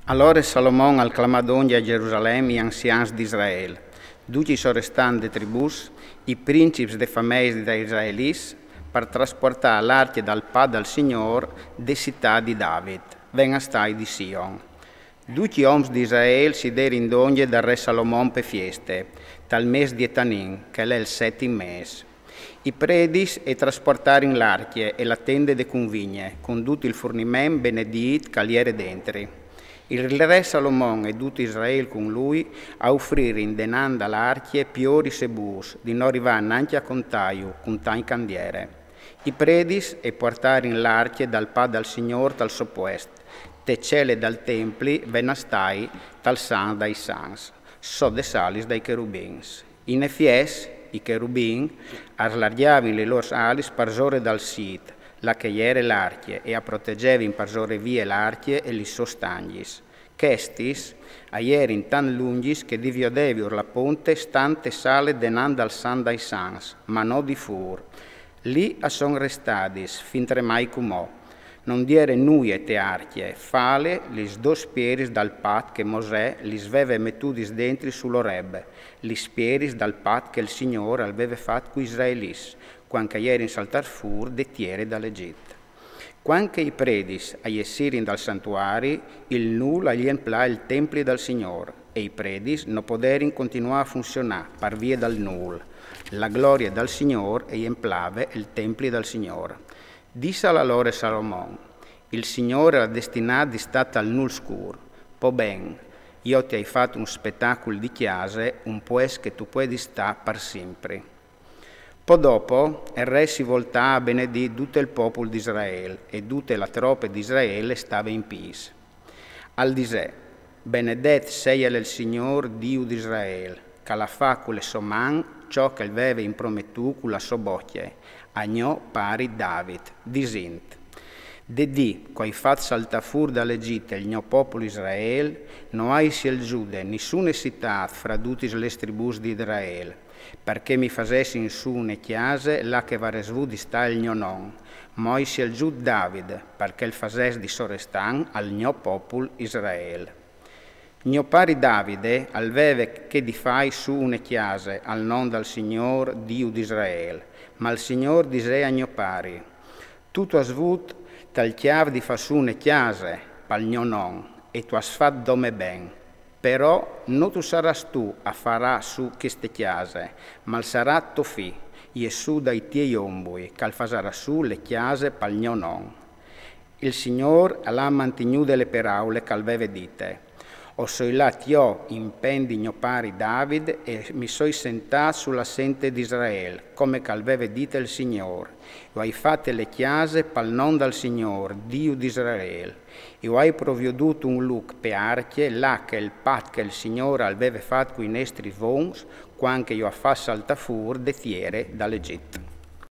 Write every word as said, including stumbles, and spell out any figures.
Alore Salomon al clamà dongje a Gerusalem i ansians di Israel, ducj i sorestants de tribùs, i princips de fameis dai israelits, par trasportâ l'arcje dal pat dal Signôr de citât di David, ven a stâi di Sion. Ducj i oms di Israel si derin dongje dal re Salomon pe fieste, tal mês di Etanim, che al è il setim mês. I predis e trasportarin l'arcje e la tende de cunvigne, cun dut il furniment benedît che al jere dentri. Il re Salomon e dut Israel cun lui a ufririn denant da l'arcje pioris e bûs, di no rivâ nancje a contâju, cun tancj che 'nd jere. I predis e puartarin l'arcje dal pat dal Signôr tal so puest, te cele dal templi, ven a stâi tal Sants dai Sants, sot des alis dai cherubins. In efiets, i cherubins a slargjavin lis lôr alis parsore dal sît, là che e jere l'arcje, e a protegevin parsore vie l'arcje e lis sôs stangjis. Chestis a jerin tant lungjis che di viodeviur la ponte stant te sale denant dal Sants dai Sants, ma no di fûr. Li a son restadis fintremai cumò. No 'nd jere nuie te arcje, fale lis dôs pieris dal pat che Mosè lis veve metudis dentri sul Oreb, lis pieris dal pat che il Signôr al veve fat cui israelits, cuant che a jerin saltâts fûr de tiere dal Egjit. Cuant che i predis a jessirin dal santuari, il nûl al jemplà il templi dal Signôr, e i predis no poderin continuâ a funzionâ par vie dal nûl. La glorie dal Signôr e jemplave il templi dal Signôr. Dissal alore Salomon: Il Signôr al à destinât di stâ tal nûl scûr. Po ben, jo ti ai fat un spetacul di cjase, un puest che tu puedis stâ par simpri. Po dopo, il re si voltà a benedî dut il popul di Israel, e dute la trope di Israel e stave in pîs. Al disè: Benedet seial il Signôr Diu di Israel, che al à fat cu le sô man ciò che al veve imprometût cu la sô bocje a gno pari David, disint: De dì che o ai fat saltâ fûr dal Egjit il gno popul Israel, no ai sielzude nissune citât fra dutis lis tribùs di Israel, parcè mi fasessin sù une cjase là che varès vût di stâ il gno non, ma o ai sielzût David, parcè il fasès di sorestant al gno popul Israel. Gno pari Davide al veve chê di fâi sù une cjase al non dal Signôr Diu di Israel, ma il Signôr disè a gno pari: Tu tu âs vût tal cjâf di fâ sù une cjase pal gno non, e tu âs fat dome ben. Però no tu sarâs tu a farâ sù cheste cjase, ma al sarà to fi, Jessù dai tiei ombui, che al fasarà sù le cjase pal gno non. Il Signôr al à mantignude le peraule che al veve dite. O soi lât jo in pè di gno pari David e mi soi sentât su la sente di Israel, come che al veve dite il Signôr. E o ai fate le cjase pal non dal Signôr, Diu di Israel. E o ai proviodût un lûc pe arcje, là che il pat che il Signôr al veve fat cui nestris vons, cuant che ju à fat saltâ fûr de tiere dal Egjit.